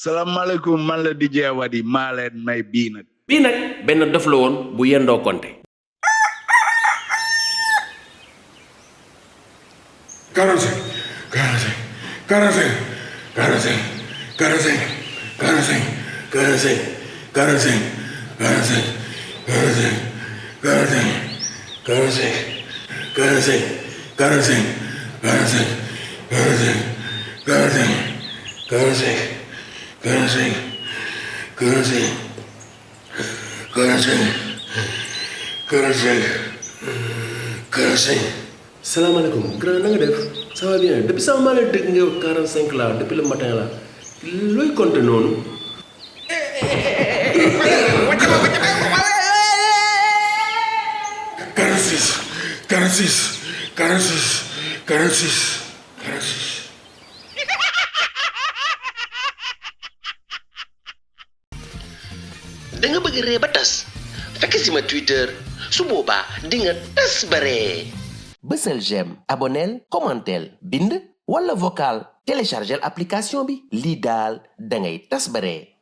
salaamaaleykum man la DJ Wadi maa leen may bii nag. bii nag benn dof la woon bu yendoo konte. 45 45 45 45 45 45 45 45 45 45 45 45 45 45 salaamaaleykum grand na nga def ça va bien depuis sama maa leen dégg nga 45 là depuis le matin là looy compter noonu. 46 46 46 46 da nga bëgg ree ba tas fekk si ma Twitter su boobaa di nga tas ba ree. bësal j'aime abonneel commentel bind wala vocal téléchargel application bi lii daal da ngay tas ba ree.